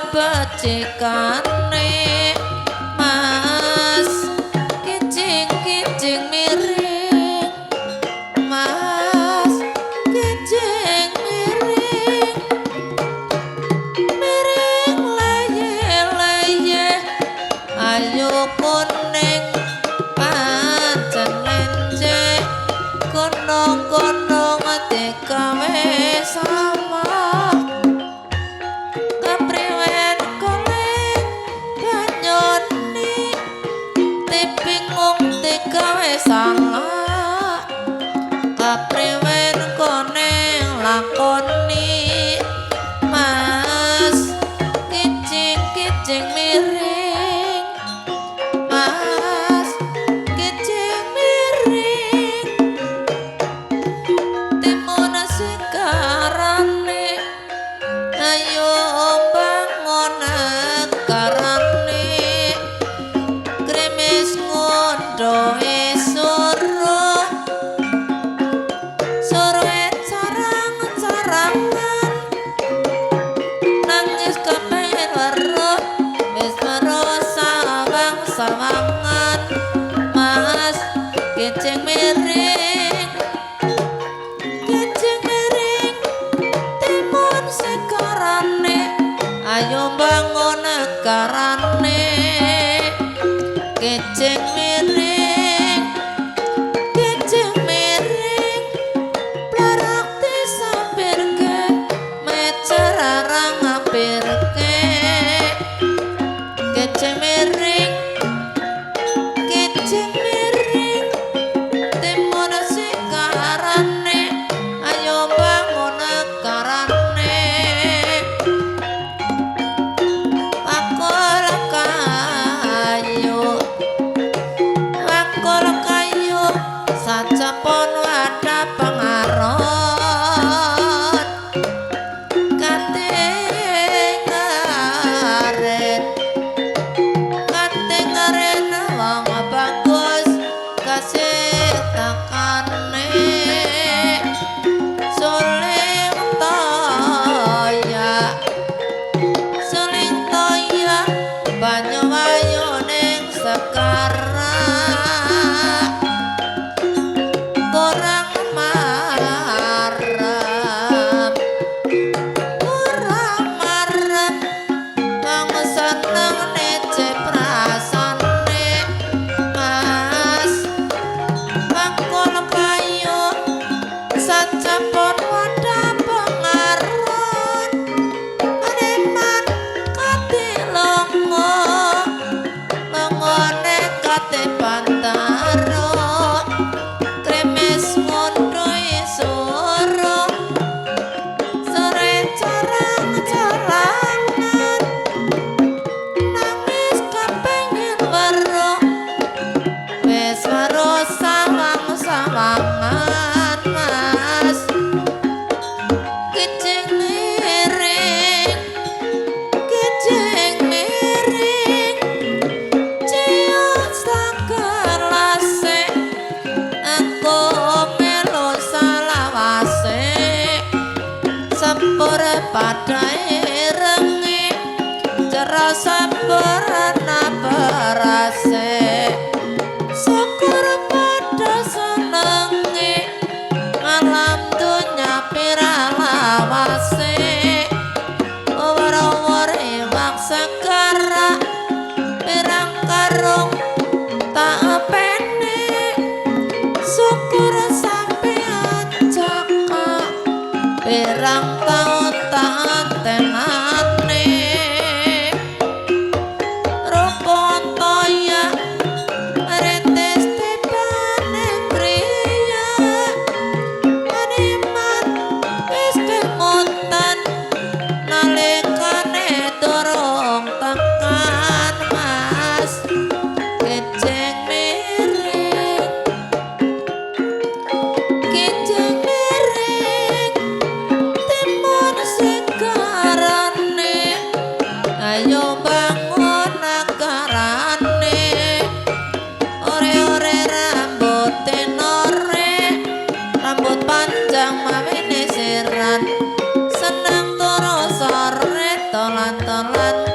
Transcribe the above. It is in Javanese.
Kabecikane Mas kijing-kijing miring, Mas kijing miring, miring leye-leye ayo kuning pancen lenje kono-kono digawe sawah kepriwen golek banyone bingung digawe salah kepriwen kone lakoni Mas kijing-kijing miring, Mas kijing miring timun sekarane ayo bangun negarane grimis ngondoe suruh suruhe carang-carangan nangis kepengen weruh wis weruh sawang-sawangan Mas kijing miring, kijing miring timun sekarane ayo bangun negarane kijing miring, kijing miring blarak disampirke mecer arang ngapirke kijing miring, kijing miring timun sekarane ayo bangun negarane bakul kayu, bakul kayu sacepon wadah pengaron kate ngaren kate ngaren wong bagus kasih tekane suling toya, suling toya banyu wayu ning segara kurang marem, kurang marem wong seneng nece prasane Mas bakul kayu sacepon wadah pengaron preman kate longo longone kate pantaro kremes ngondoi soro sore carang-carangan nangis kepengen weruh wis weruh sawang-sawangan Mas kijing miring, kijing miring ciut sakelase aku melu salawase sepur pada irenge jero sampurna berase syukur pada senenge alam dunya piralawase owor-owor iwak segara pirang karung tak pene syukur sampean jaka pirang taun tak tenane rukun toya retes tibane griya Animan wis kemutan nalikane durung Tolan-tolan.